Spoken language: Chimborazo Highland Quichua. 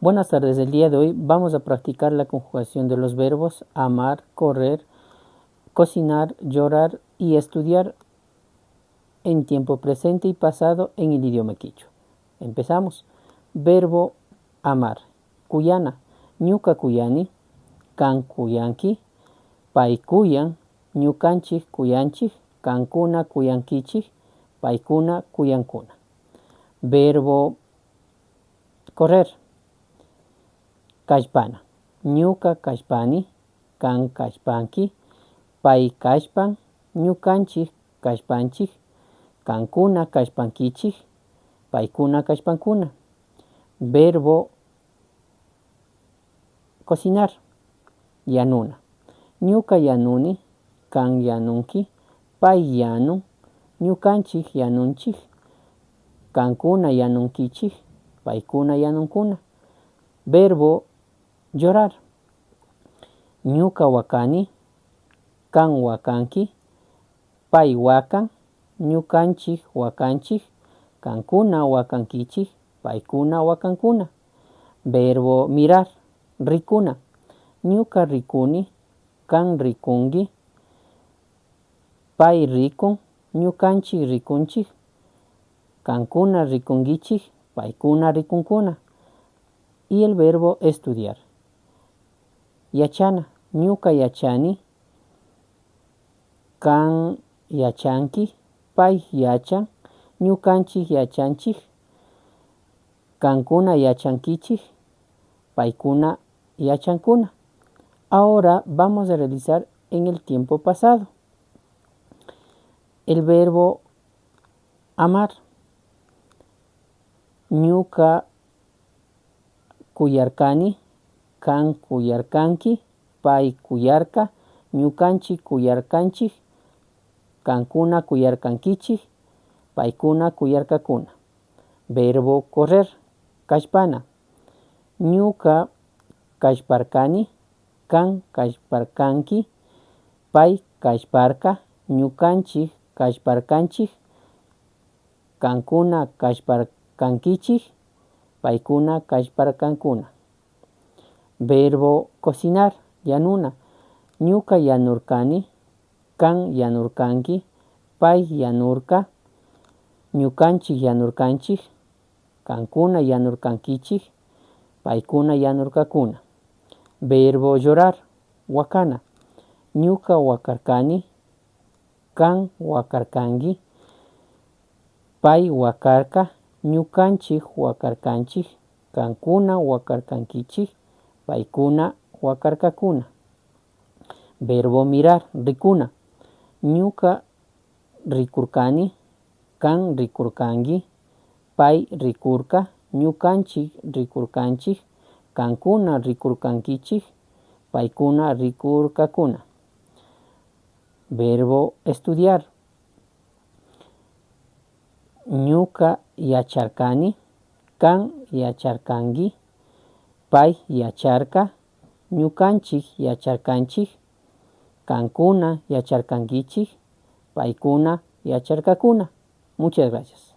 Buenas tardes, el día de hoy vamos a practicar la conjugación de los verbos amar, correr, cocinar, llorar y estudiar en tiempo presente y pasado en el idioma quichua. Empezamos. Verbo amar. Kuyana. Ñuka kuyani, kan kuyanki, pay kuyan, ñukanchik kuyanchik, kankuna kuyankichik, paykuna kuyankuna. Verbo correr. Kallpana. Ñuka kallpani, kan kallpanki, pay kallpan, ñukanchik kallpanchik, kankuna kallpankichik, paykuna kallpankuna. Verbo cocinar. Yanuna. Ñuka yanuni, kan yanunki, pay yanun, ñukanchik yanunchik, kankuna yanunkichik, paykuna yanunkuna. Verbo llorar. Ñuka wakani, kan wakanki, pay wakan, ñukanchik wakanchik, kankuna wakankichik, paykuna wakankuna. Verbo mirar, rikuna. Ñuka rikuni, kan rikunki, pay rikun, ñukanchik rikunchik, kankuna rikunkichik, paykuna rikunkuna. Y el verbo estudiar. Yachana, ñuka yachani, kan yachanki, pay yachan, ñukanchik yachanchik, kankuna yachankichik, paykuna yachankuna. Ahora vamos a realizar en el tiempo pasado. El verbo amar. Ñuka kuyarkani, kan kuyarkanki, pay kuyarka, ñukanchik kuyarkanchik, kankuna kuyarkankichik, paykuna kuyarkakuna. Verbo correr, kallpana. Ñuka kallparkani, kan kallparkanki, pay kallparka, ñukanchik kallparkanchik, kankuna kallparkankichik, paykuna kallparkankuna. Verbo cocinar, yanuna. Ñuka yanurkani, kan yanurkanki, pay yanurka, ñukanchik yanurkanchik, kankuna yanurkankichik, paykuna yanurkakuna. Verbo llorar, wakana. Ñuka wakarkani, kan wakarkanki, pay wakarka, ñukanchik wakarkanchik, kankuna wakarkankichik, paykuna wakarkakuna. Verbo mirar, rikuna. Ñuka rikurkani, kan rikurkanki, pay rikurka, ñukanchik rikurkanchik, kankuna rikurkankichik, paykuna rikurkakuna. Verbo estudiar. Ñuka yacharkani, kan yacharkanki, pay yacharka, ñukanchik yacharkanchik, kankuna yacharkankichik, paykuna yacharkakuna. Muchas gracias.